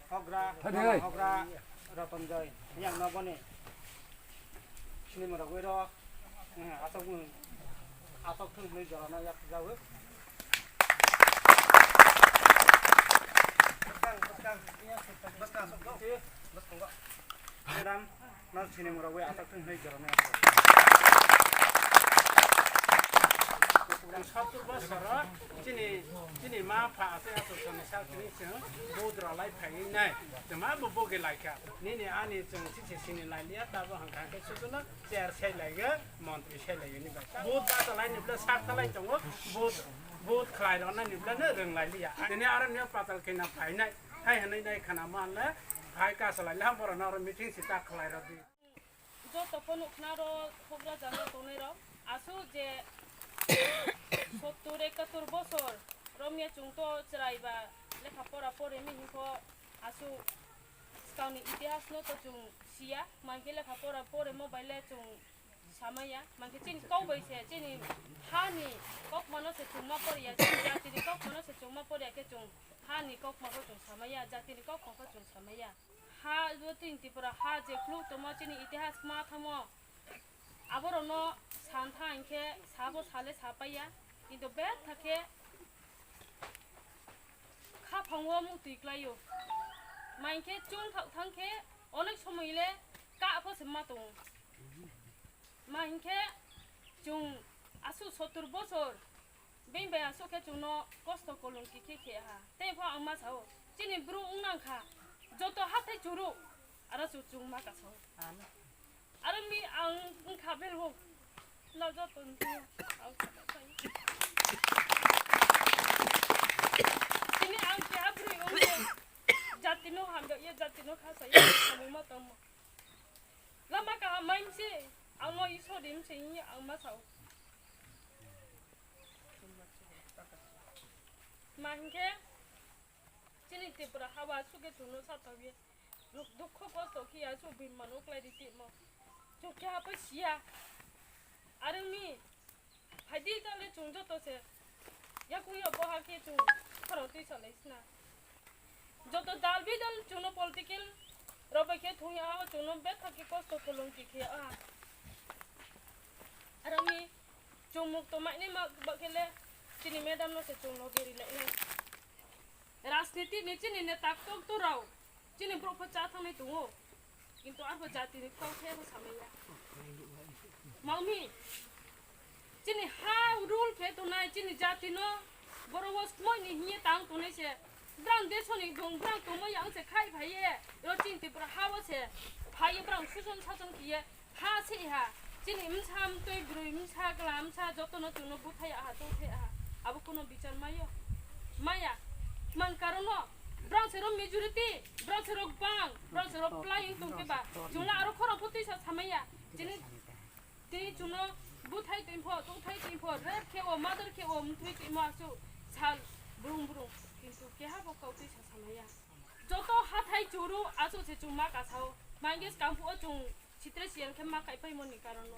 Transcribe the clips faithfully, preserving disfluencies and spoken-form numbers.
Hogra, hogra Rotonjoi, yang no boni. Sini mora goi ro. Asok asok thung hwnwi jorano yak jawi. Madam, no sini mora goi asok thung hwnwi jorano yak. Sottur bosor chini, chini ma pha asai asok sani sak chini chwng budra lai phai nai. Tma bo boge laikha. Nini ani chwng sisi sini lai liya, tabo hangkha hangkhe sujuno chair sai laiga, montri sai laiga ni bai. Vote bachalai ni bwle sak talai tongo, vote, vote khlai rwna ni bwle no rwng lai liya. Tini aro ni patal kena phainai, hai hwnwi nai khana manle, hai kasalai le borok no aro meeting si ta khlai rw di. Joto phano khna ro hogra jaga tongnai rok, asu je sottur ekattur bosor romya chwng to chwrai ba lekha pora pore mi hinkho asu Swkangni itihasno to chwng siya, mankhe lekha pora poremo bai le chwng samaya, mankhe chini kok bai se, chini hani kokmano se chwng ma poriya, chini jatini kokmano se chwng ma poriya khe chwng hani kokmano chwng samaya, jatini kokmano chwng samaya. Ha bo chini Tripura ha je phunuk tongmo chini itihas ma thangmo, aborokno san thang khe sabo sale sapaiya, kintu betha khe Khaphango mutwi klaio. Mankhe chwng thak thangkhe onek somoile ka pho se ma tongo. Ma hinkhe chwng asu sottur bosor beng bai asuk khe chwngno kosto kolong kikhe khe ha. Tei pho ang ma sao, chini bru wng nang kha, joto hathai churu aro chwng ma kasao. Aro mi ang wngkha belwng. Laja tongo ang kha sai. Tini ang keha bwrwi wngkhe jatino hamjakya, jatino kha sai samung ma tongmo. Lama kaham mai mse, ang no Isor di mse hini ang ma sao. Ma hinkhe chini Tripura hawa suke chwngno sa tongye. Dukho kosto khiya chwng bini mano khlai di timo. Chwng khe hapai siya. Arwngni phaidi tale chwng joto se. Yakuya boha khe chwng khorang twi salai sina. Joto dal bidal chwngno political rok bai khe thungya ha chwngno betha khe kosto kolong ti khe a. Arwngni chwng mukto maini ma ba khe le chini madam no se chwng loge ri lai nai. Rajniti ni chini neta kok to rao, chini borok pho cha thangni tongo, kintu arbo jati ni kok khe samaya. Maumi, chini ha rule khe tonai, chini jati no borok o smoi ni hiye tang tonai se, brang deso ni dong, brang tongma yang se khai phai ye, ro chini Tripura ha o se phai ye brang suson sason khiye, Ha se ha, chini msa mtwi bwrwi msa gla msa jotono chwngno buthai aha tongthai aha. Abo kuno bichar mayo? Maya. Man karono, brang se rok majority, brang se rok bang, brang se rok playing tongkhe ba. Chwngno aro khorang pho twisa samaya. Chini, tini chwngno buthai twi pho, tongthai twi pho, rape khe o, murder khe o, mtwi twi ma su sal brung brung. Kintu keha bo kau twisa samaya. Joto hathai churu asu se chwngma kasao. Mangis kampu o chwng Sitra siyang khe ma kai paimani karon no.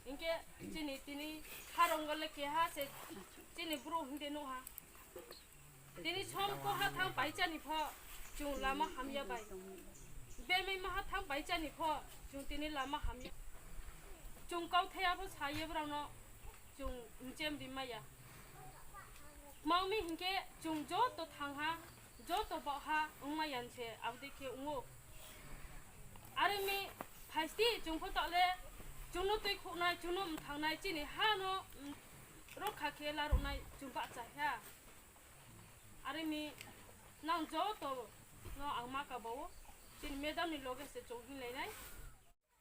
Hinkhe chini tini harong gole keha se chini bro hinde no ha. Tini som ko ha thang pai chani pho chwng lama hamya bai. Bemai ma ha thang pai chani pho chwng tini lama hamya. Chwng kau thaya pho saye brao no chwng mchem ri maya. Maumi hinkhe chwng joto thang ha. Joto boha wngma yan se aboni khe wngo. Aremi phaisti chwng pho tole chwngno twi khoknai, chwngno mthangnai, chini ha no, mm, rokha khe laroknai chwng bahcha kha. Aremi nang joto no ang ma kabao, chini madam ni loge se chwng hinlainai.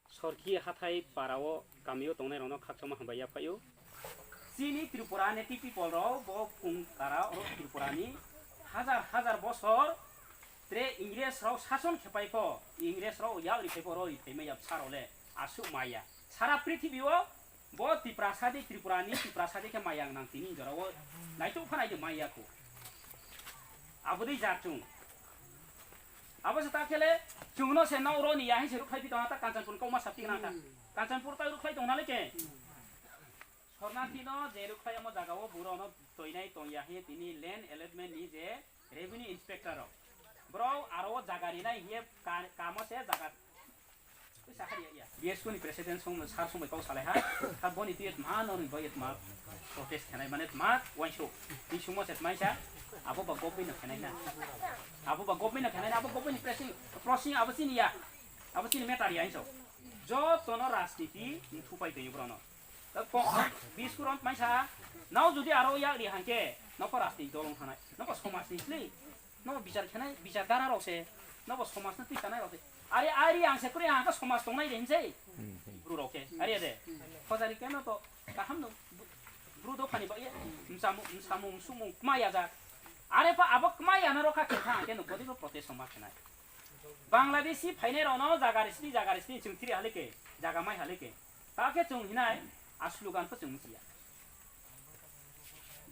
Sorki hathai para o kami o tongnai rok no khakchangma hambai ya phai o. Chini Tripura native people rok bo kung kara oro Tripura ni hajar hajar bosor tre Ingres rok sason khe pai pho, Ingres rok yak ri phai pho, oro ri phai ma ya bwsa rok le aswk ma ya. Sara prithibi o bo Tiprasa di, Tripura ni Tiprasa di khe ma yang nang tini jora o naituk pha nai di ma ya kho. Abo dei ja chwng. Abo se ta khe le chwng no se nok ro ni ya hai se rwkhlai pi tong ha ta Kanchanpur ni kok ma sap ti gana ta. Hmm. Kanchanpur ta rwkhlai tong na le ke. Hmm. Shornarthi no je rwkhlai omo jaga o buro no toinai tongya hiye tini land allotment ni je revenue inspector rok. Bro aro o jaga rinai hiye ka-, kamo se jaga. Twi sa hari ya. B S Q ni president song sar song bai kok salai ha. Ha boni twi ma no ri bai ma protest khanai mane ma wainso. Ni sumo set mai sa. Abo ba government no khanai na. Abo ba government no khanai na. Abo government ni pressing, pressing abo sini ya. Abo sini matter ya inso. Joto no rajniti ni thupai twi bro no. Biskuron maisa, nao jodi aro yak ri hangke, nokho rasti dolong thanai, nokho somaj ni sli, nokho bichar khenai, bichar dara rok se, nokho somaj no twi sanai rok se. Ari, ari ang se kuri ang ka somaj tongnai de hinsei. Bru rok se, ari de. Khojari keno to kaham no, bru do khani ba ye, msamu, msamu, msumu, kma ya ja. Are pa abo kma ya na rok kha khe thang ke no bodi bo protest somaj khenai. Bangladeshi phainai rok no jaga risni, jaga risni chwng thiri halike, jaga mai halike. Ta khe chwng hinai a slogan pho chwng muchiya.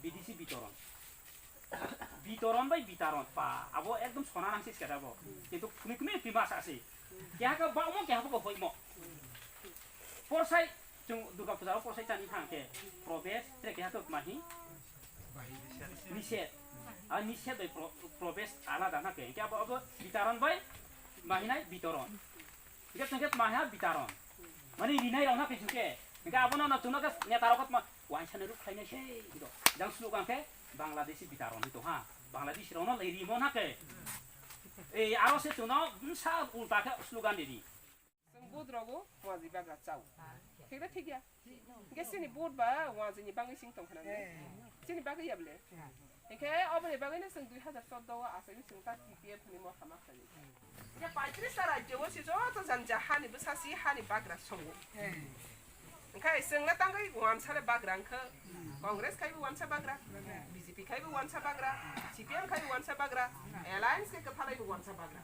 B D C bitoron. Bitoron bai bitaron pa abo ekdom sona nang sis kata bo. Kintu khumi khumi pima sa si. Keha ka ba mo keha ko hoi mo. Porsai chwng Durga puja ro porsai chani thang khe. Probes tre keha to mahi. Nised. A nised bai pro-, probes alada na khe. Ke abo abo bitaron bai mahinai bitoron. Hingke chwngke tma ha bitaron. Mani rinai rok na khe chwngke. Hingke abono no chwngno khe neta rok tma wansani ruk khlainai se hino. Jang slogan khe Bangladeshi bitaron hito ha. Bangladeshi rok no lai rimo na khe. Ei aro se chwngno bwsa ulta khe slogan ridi. Chwng vote rogo wanjwi bagra chao. Thik na thik ya? Hingke chini vote ba wanjwini bagwi sing tong khna. Chini bagwi ya bole. Hingke oboni bagwino chwng dui hazar chordo o achaiwi chwng ta T P F hwnwi motha ma khlainai. Hingke paitris ta rajyo o se joto jani ja hani bwsa si hani bagra songo. Hingke chwngno tangwi wansa le bagra wngkha. Congress khai bo wansa bagra, B J P khai bo wansa bagra, C P M khai bo wansa bagra, alliance khe kwphalai bo wansa bagra.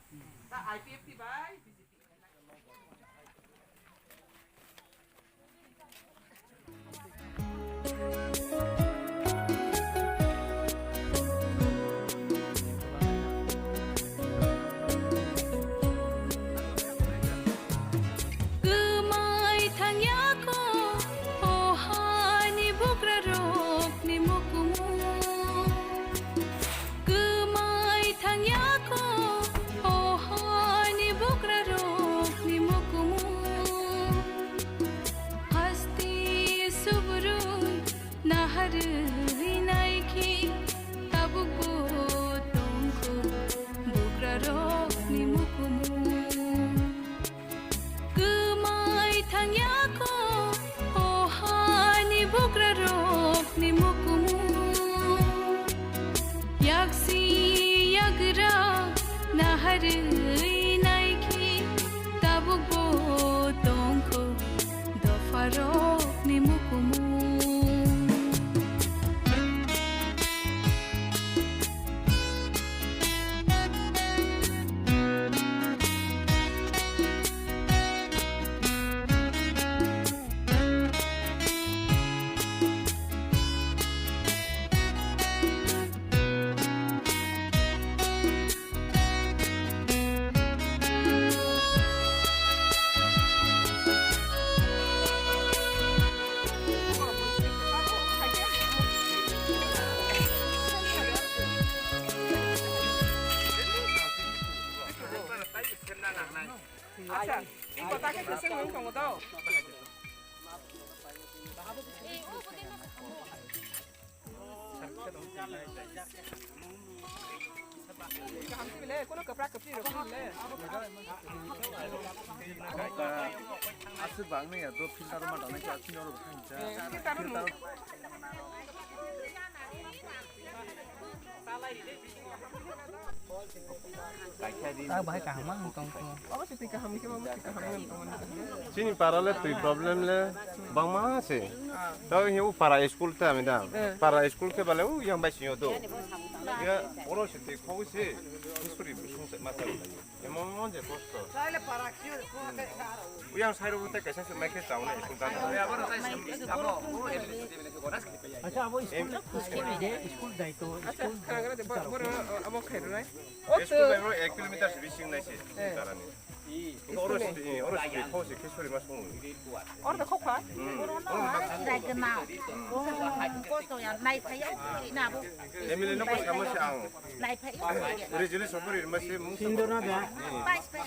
Ta I P F T bai B J P. Kwmai thangya kho, o hani bukrarokni mukumu. Kwmai thangya kho, o hani bukrarokni mukumu. Hasti subrui naharwi naikhe, tabukbo tongkho bukrarokni mukumu. Kwmai thangya kho, o hani bukrarokni mukumu. Yaksi yagra naharwi naikhe, tabukbo tongkho dopharokni mukumu. Acha, iko ta khe kwchwng wng tongo do. Kaham se bile, kono kwprak kwpri rok le. Aswk bang nai ya, do filter ma dalai khe aswk norok thang cha. Filter no. Tak bahai kaham ma wng tong kho. Obo se twi kaham khe, obo se kaham wng tong. Chini para le twi problem le bangma se. Tao hiya u para school ta ami da. Eh. Para school khe bale u yang bai sing yo do. Ya oro se twi khogwi se. Suri busung se ma ta. Emon je kosto. Uyang sairu te kaisa se mai khe chaune school ta. Acha, abo school, school je, school daito, acha, school khana khana de, bor, bor, abo khairunai. School bai bro ek kilometer se bising nai se, eh, darani. Oro sidi, oro sidi, kho si, khe sori ma song. Oro da khokha? Oro no ha, rai gana. Kosto ya, nai phai ya, na bo. Emily no ko sama si ang. Nai phai ya. Resolution ko ri ma si mung. Sindo na da.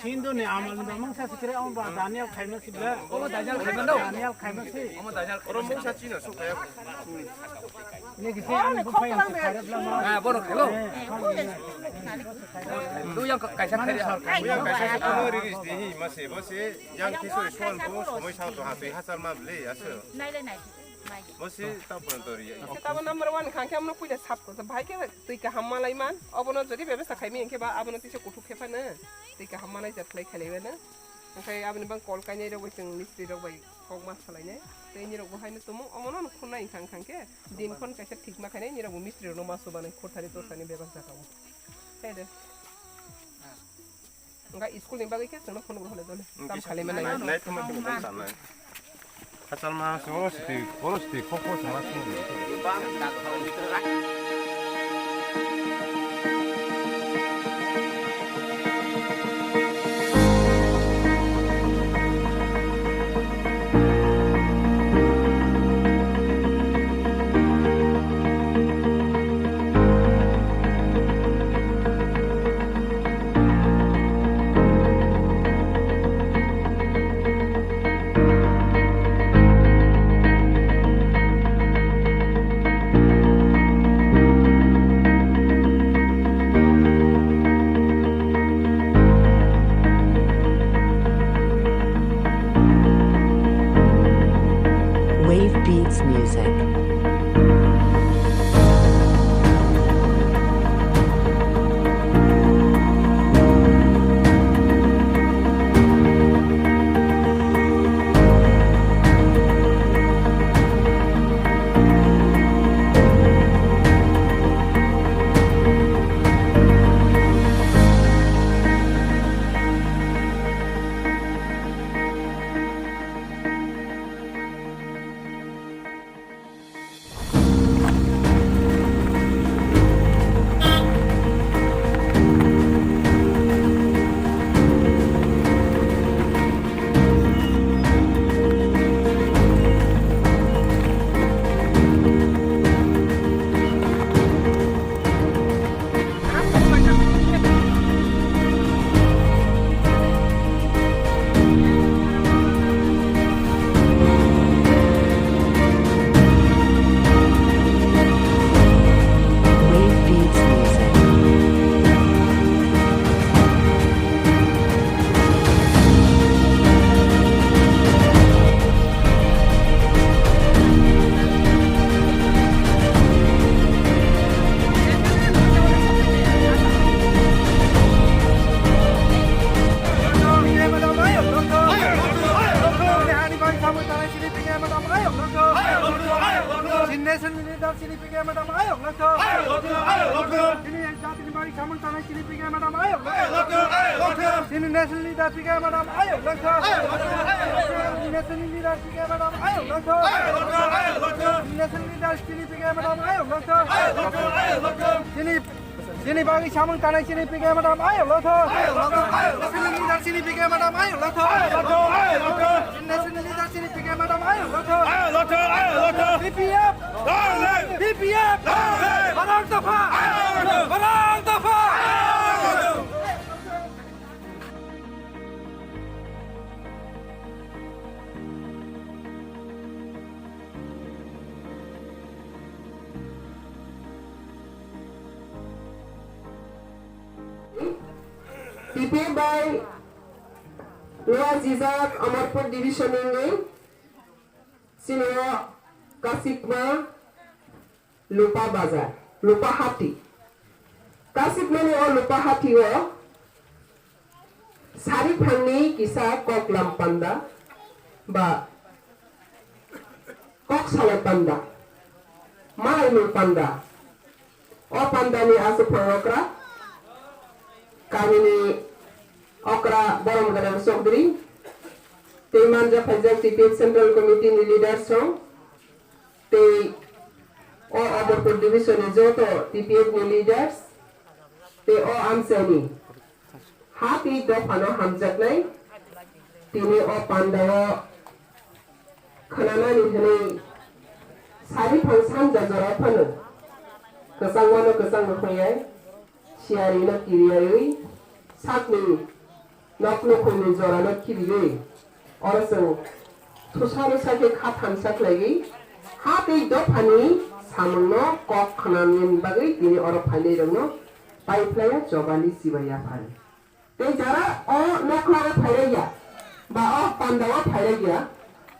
Sindo ni amal ni mung sa sikre on ba Daniel khai ma si bla. Omo Daniel khai ma do. Daniel khai ma si. Omo Daniel. Oro mung sa chino so khai. Ni kisi ang bo khai ang khai bla ma. Ah, bono khai lo. Tu yang kaisa khai ya. Yang kaisa ano ri ri di ma si, ma si. Yang kisori suan bo somoi sang to ha twi hachal ma bli aso. Nai le nai. Bo si ta pon to ri. Khe tabo number one khang khe amno puila sap ko. Bhai khe twi kaham malai man. Obono jodi bebesta khaimi hwnkhe ba abono tisa kuthuk khe phano. Twi kaham malai jat khlai khlai mano. Hwnkhe aboni bang kol kainai rok bai chwng mistri rok bai kok ma salai nai. Tei nirok bo haino tumung omono no khunai khang khang khe din khon kaisa thik ma khainai nirok bo mistri rok no ma subanai khurthani torsani bebak jaka o. Hede. Wngkha school ni bagwi khe chwngno phone rwhornai dole. Tam khali manai. Nai thumai thumai tong sanai. Hachal ma so sti, oro sti, kho kho sama sung. Wave Beats Music. Chini national leader P K madam ayok langtha. National leader P K madam ayok langtha. National leader chini P K madam ayok langtha. Chini, chini bagwi samung tanai chini P K madam ayok langtha. National leader chini P K madam ayok langtha. National leader chini P K madam ayok langtha. P P F. P P F. Barang dapha. Barang dapha. T P F bai Lower Jijak Amarpur Division ni chini o Kasikma Lupa Bazar, Lupa Hati. Kasikmani o Lupa Hati o sari phangni kisa koklam panda ba kok salai panda, malaimung panda. O pandani aswk phang okra, kamini okra Borom Gadang Chowdhury, tei manja phaijak T P F Central Committee ni leaders rok, tei o Amarpur Division ni joto T P F ni leaders, tei o amchaini Ha twi dophano hamjaknai, tini o pandao khwnanani hwnwi sari phang sanja jora phano kwchangmano kwchang nukhungya, siyarino kiriyawi sakni noknukhungni jorano kiriwi oro chwng thusa rusa khe kha thansa khlaiwi ha tei dophani samungno kok khwnanani bagwi tini oro phainairokno paiphlaiya chobani chibai yaphar. Tei jara o nokhlao phairokya ba o pandao phairokya,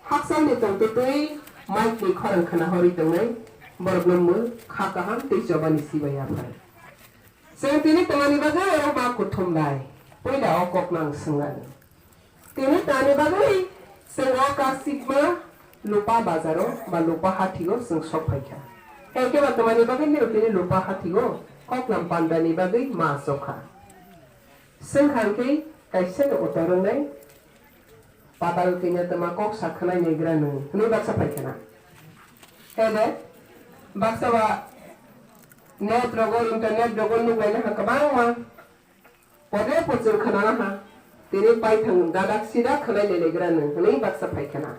hakchalni tongtwtwi mike ni khorang khna horwi tongnai borokno mung kha kaham tei chobani chibai yaphar. Chwng tini twmani bagwi oro ma kuthum lai? Puila o kokno ang swngna nang. Tini twmani bagwi chwng o kasikma Lupa bazaro ba Lupa hathio chwng sok phaikha. Hai khe ba twmani bagwi nini tini Lupa hathio koklam pandani bagwi ma chokha. Swngkha hwnkhe kaisa no utor wngnai. Patal kanya twma kok sa khwnai negra nwng hwnwi baksa phai khna. Hede, baksa ba net rogo, internet rogo nuknai naha kwbangma. Pode pochwng khna naha. Tini paithang dadak sida khwnai negra nwng hwnwi baksa phai khna.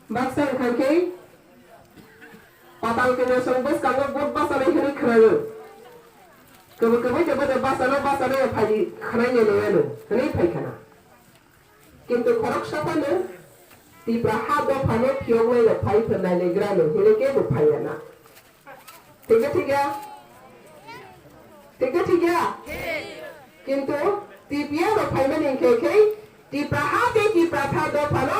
Baksa wngkha khe patal kanya song bwskango vote bachanai hwnwi khnaio. Kwbwi kwbwi khe bodo bachano bachanai phai khwnai negra nwng hwnwi phai khna. Kintu khoroksa phano Tipra ha dophano phiyoknai rok phai phwrwnai le grano hinwi kebo phaiya na. Thik khe thik ya? Thik khe thik ya? Kintu T P F rok phaimani hinkhe khe Tipra ha tei Tipra tha dophano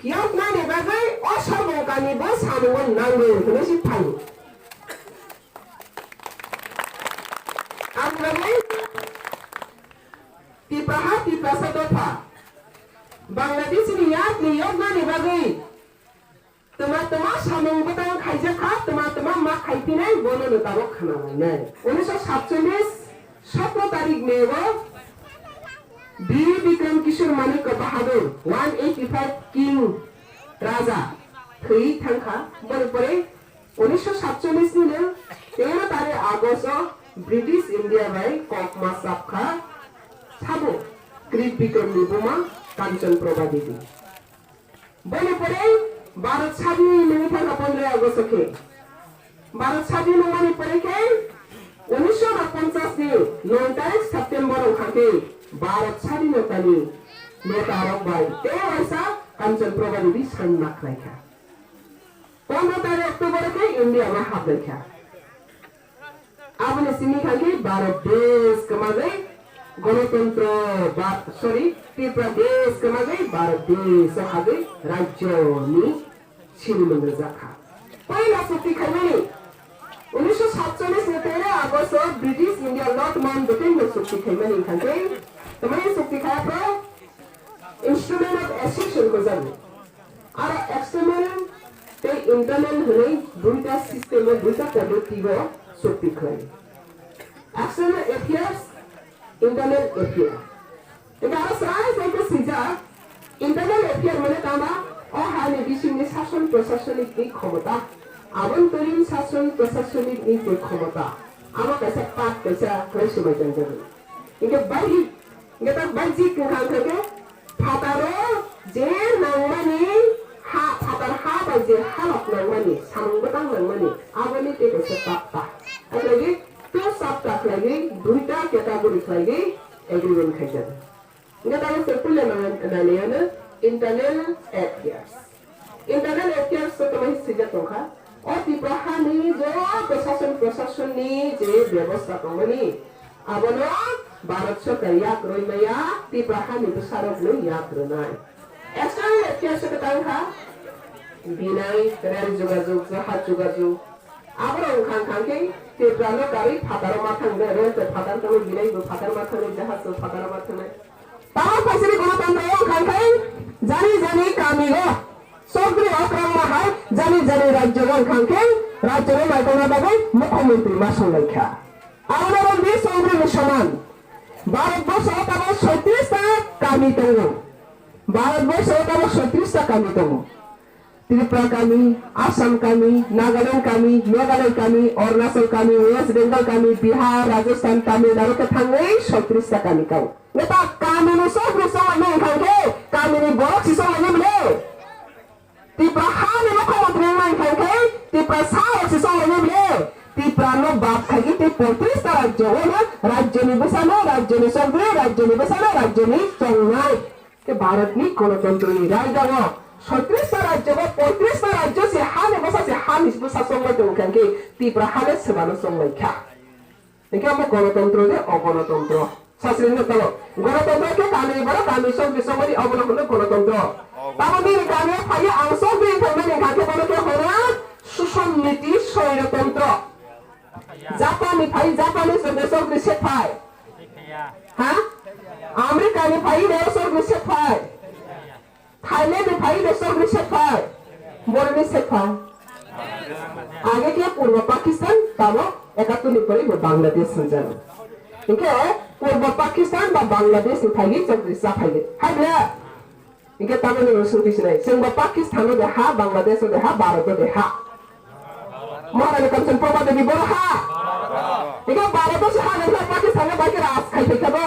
phiyoknani bagwi o Sorbong kami bo samungo nango hinwi si phaio. Ang bagwi Tipra ha Tiprasa dopha Bangladesh ni yak ni yokna ni bagwi tma tma samung bwtang khaijak kha, tma tma ma khaiphinai bono no tabok khna lainai. Unisho satchollis sotro tarik May o Bir Bikram Kishore Manikya Bahadur, one eighty five King Raja thwi thangkha. Boni pore unisho satchollis ni no tero tarik August o British India bai kokma chapkha sabo Krip Bikram ni buma Kanchan Prabha Devi. Boni pore Bharat sadin wngwi thangkha pondro August o khe. Bharat sadin wngmani pore khe unisho ponchas ni noi tarik September wngkha khe Bharat sadinotani neta rok bai tei waisa Kanchan Prabha Devi sanma khlaikha. Pondro tarik October khe India ma hablaikha. Aboni simi kha khe Bharat desh kwmagwi Ganatantro ba, sorry, Tripura desh kwmagwi Bharat desh o hagwi rajyo ni sinimung rwjak kha. Poila chukti khaimani unisho satchollis ni tero August o British India Lord Mountbatten no chukti khaimani kha khe, tamani chukti kha phro Instrument of Accession kwchangni. Aro external tei internal hwnwi duita system o, duita poddoti o chukti khlai. External affairs, internal affair. Eka aro srai sai khe swijak, internal affair mane tama o hani bisingni sason prosasonik ni khomota, abontorin sason prosasonik ni je khomota, abo kaisa part kaisa khlai swmai tongjago. Hingke baihik, hingke ta baihik wngkha hingke phataro je nangmani ha, phatar ha bai je halok nangmani, samung bwtang nangmani, aboni tei kaisa chapta. Akhlaiwi two chapta khlaiwi, duita category khlaiwi agreement khaijak. Hingke tabuk se puila nang-, nangya no internal affairs. Internal affairs o tongmani swijak tongkha. O Tripura hani joto sason prosasonni je bebosta tongmani, abono Bharat Sarkar yak rwi maya, Tripura hani bwsarokno yak rwnai. External affairs o kwtal kha, binai, rel jogajog, jahaj jogajog. Aborok wngkha wngkha khe Tripura no karwi phataro ma thangnai, rel tei phatar tongwi binai bo phatar ma thangnai, jahaj bo phataro ma thangnai. Tamo phaisiri Ganatantro o wngkha khe jani jani kami o, sogri okram ma hai jani jani rajyo o wngkha khe rajyo no naitokna bagwi mukhyamantri ma songlaikha. Aro no rwngdi sogri ni soman. Bharat borsho o tamo soitris ta kami tongo. Bharat borsho o tamo soitris ta kami tongo. Tripura kami, Assam kami, Nagaland kami, Meghalaya kami, Arunachal kami, West Bengal kami, Bihar, Rajasthan, Tamil Nadu khe thangwi soitrista kami kau. Neta kamini sokri songlainai wngkha khe kamini borok si songlainai bwle. Tipra hani mukhyamantri wngna wngkha khe Tipra sa rok si songlainai bwle. Tipra no bad khaigwi tei poitrista rajyo o no rajyoni bwsano rajyoni sokri rajyoni bwsano rajyoni chongnai. Khe Bharatni Ganatantrani raidao soitrista rajyo ba poitrista rajyo se hani bwsa se hani bwsa chonglai tongo khe Tipra hale swbano chonglai kha. Hingke amo Ganatantro de o Ganatantro. Sasri no tamo. Ganatantro khe kami boro kami song bisong mani obono hwnwi Ganatantro. Tamo nini kami o phaiya ang song bini thangmani hingkha khe bono khe hono Suson Niti Soirotantro. Japan ni phai Japan ni song bisong ni se phai. Ha? America ni phai ni song ni se phai. Thailand ni phai de sokri se phai, boroni se phai. Age khe Purbo Pakistan, tamo ekattor ni pore bo Bangladesh hwnjak. Hingkhe Purbo Pakistan ba Bangladesh ni phai sokri sa phai de. Hai bla. Hingkhe tamo ni sung tisinai. Sengba Pakistan o de ha, Bangladesh o de ha, Bharat o de ha. Maharani Kamchan Purba Devi boro ha. Hingkhe Bharat o se ha, Pakistan o bai khe raj khai khai kha bo.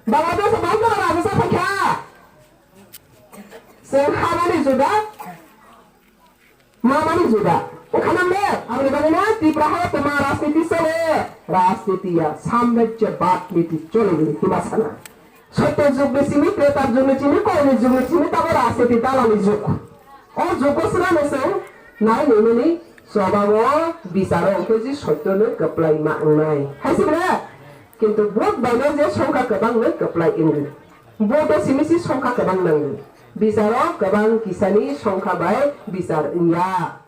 Bangladesh o bai kono raja sa phaikha. Chwng hamani juda, mamani juda. Wngkha na le, aboni bagwi no Tripura ha tongma rajniti chole. Rajniti ya, samrajyabad niti chole bini hima sana. Sotto jug ni simi, Treta jug ni simi, Koli jug ni simi, tabo rajniti dalali jug. O jugo swnamwi chwng nai nini chobango bicharo hwnkhe je sotto no kwplai ma wngnai. Hai se bwle? Kintu vote baino je songkha kwbang no kwplai wngwi. Vote o simi si songkha kwbang nangwi. Bicharo kwbang kisani songkha bai bichar wngya.